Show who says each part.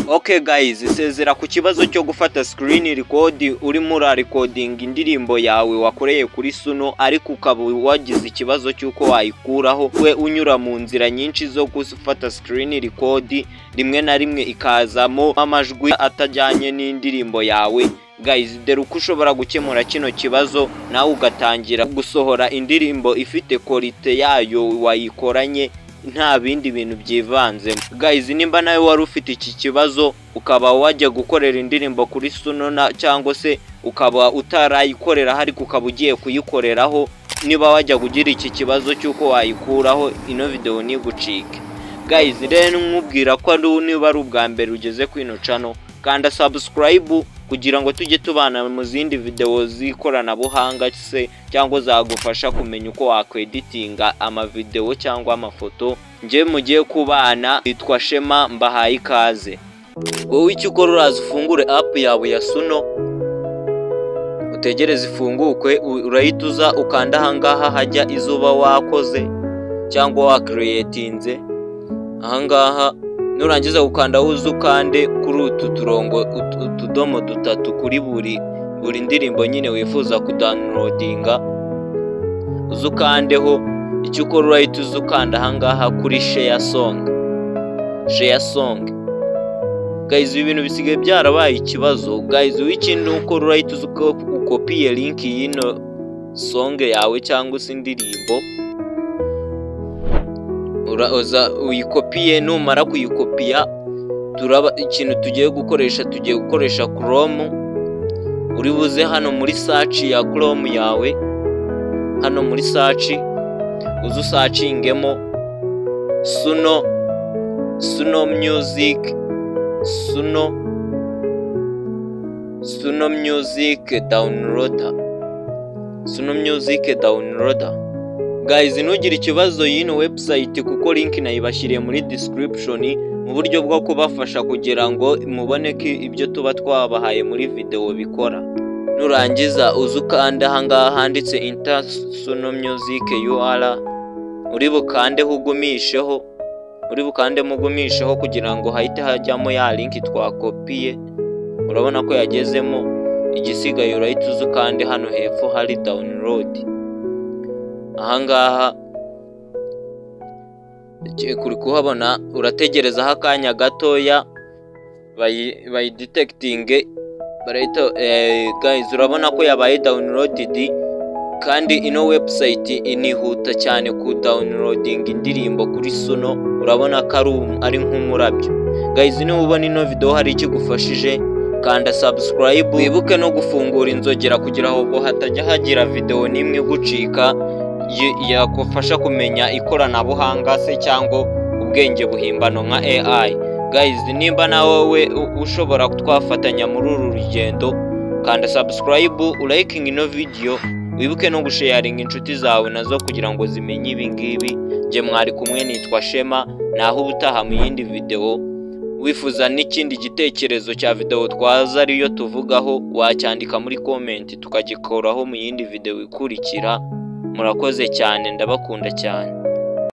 Speaker 1: Okay guys, sezera ku kibazo cyo gufata screen record urimo urarecordinga indirimbo yawe wakoreye kuri Suno, ariko ukaba wagize ikibazo cy'uko wayikuraho. We unyura mu nzira nyinshi zo gufata screen record, rimwe na rimwe ikazamo amajwi atajyanye n'indirimbo yawe. Guys, dore uko ushobora gukemura kino kibazo, nawe ugatangira gusohora indirimbo ifite quality yayo wayikoranye, nta bindi bintu byivanzemo. Guys, nimba nawe wari ufite iki kibazo, ukaba wajya gukorera indirimbo kuri Suno cyangwa se ukaba utarayikorera ariko ukaba ugiye kuyikoreraho, niba wajya kugira iki kibazo cy'uko wayikuraho, ino video ntigucike. Guys, rero nkubwira ko niba ari ubwa mbere ugeze kuri ino channel, kanda subscribe kugira ngo tujye tubana mu zindi video z'ikoranabuhanga se cyangwa zagufasha kumenya uko wakweditinga amavideo cyangwa amafoto. Njye mugiye kubana yitwa Shema, mbahaye ikaze. Wowe icyo ukora, uraza ufungure app yawe ya Suno, utegereze ifungukwe. Urahita uza ukanda ahangaha hajya izuba wakoze cyangwa wacreatinze ahangaha. Nurangiza gukanda, uze ukande kuri utu turongo, utudomo dutatu kuri buri ndirimbo nyine wifuza kudownloadinga, uze ukandeho. Icyo ukora, urahita uza ukanda ahangaha kuri share song. Share song, guys, ibi bintu bisigaye byarabaye ikibazo. Guys, ikindi ukora, urahita uza ukopiye link y'ino song yawe cyangwa se indirimbo, uraza uyikopiye. Numara kuyikopiya, turaba ikintu tugiye gukoresha Chrome. Uri buze hano muri search ya Chrome yawe, hano muri search uze usearchingemo Suno Music, Suno Music Downloader, Suno Music Downloader. Guys, ntugire ikibazo y'ino website kuko link nayibashyiriye muri description mu buryo bwo kubafasha kugira ngo mubone ko ibyo tuba twabahaye muri video bikora. Nurangiza uze ukanda ahangaha handitse "Enter Suno Music URL". Uri bukandeho ugumisheho, uri bukandemo ugumisheho kugira ngo hahite hajyamo ya link twakopiye. Urabona ko yagezemo. Igisigaye, urahita uza ukande hano hepfo hari download. Ahangaha uri kuhabona. Urategerezaho akanya gatoya bayidetectinge, barahita. Guys, urabona ko yabaye downloaded, kandi ino website inihuta cyane ku downloading indirimbo kuri Suno. Urabona ko ari nk'umurabyo. Guys, niba ubona ino video hari ikigufashije, kanda subscribe, wibuke no gufungura inzogera kugira ngo hatajya hagira video n'imwe igucika yakufasha kumenya ikoranabuhanga se cyangwa ubwenge buhimbano nka AI. Guys, nimba nawe ushobora twafatanya muri uru rugendo, kanda subscribe, urayikinga ino video, wibuke no gusharinga inshuti zawe nazo kugira ngo zimenye ibi ngibi. Njye mwari kumwe nitwa Shema, naho ubutaha mu yindi video. Wifuza n'ikindi gitekerezo cya video twaza ariyo tuvugaho, wacyandika muri comment tukagikoraho mu yindi video ikurikira. Murakoze cyane, ndabakunda cyane.